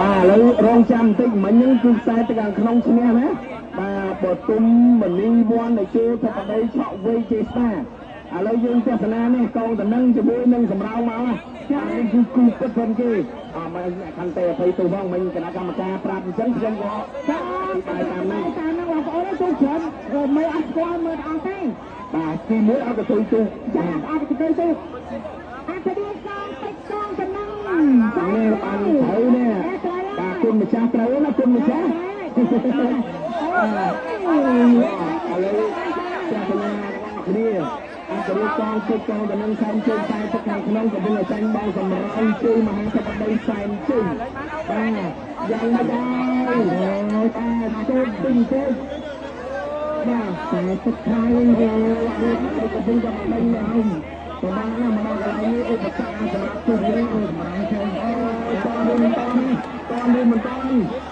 បាទ ឥឡូវរងចាំបន្តិច មិញហ្នឹងគឺខ្សែទឹកខាងក្នុងឈ្នះណា បាទ បទុមមនីវ័នដែលជួធិបតីឆក់វ័យចេស្តា។ ឥឡូវយើងទស្សនានេះ កងតំណឹងជាមួយនឹងសម្រោងមក ចា នេះគឺគូពិតផងគេ អមអ្នកខន្តីអភ័យទូផង មិញគណៈកម្មការប្រាប់អញ្ចឹង ខ្ញុំក៏បាយតាមហ្នឹង តាមហ្នឹងបងប្អូន ទូច្រើនមើលអត់ស្គាល់ មើលអត់ទេ បាទ ទីមួយអត់កតុយទូ ចា អត់កតុយទូ អធិរាជកងពេជ្រកងតំណឹង នេះបានត្រូវនេះ បាទ គុណម្ចាស់ត្រូវណា គុណម្ចាស់។ ឥឡូវទស្សនារបស់គ្នា អន្តរាយកងពេជ្រកងតំណឹងសែនជើង ខ្សែទឹកខាងក្នុងកំពុងតែចាញ់បងសម្រងជ័យមហាសបតីសែនជ័យ បាទ យ៉ាងម៉េចហើយ បាទ តូចពេញពេក បាទ តែទឹកខាងនេះកំពុងតែដេញមក ប្រហែលណា មកដល់កន្លែងនេះ ឧបសគ្គសម្រាប់ទូនេះ សម្រាប់ជើង អូតមិនតតមិនត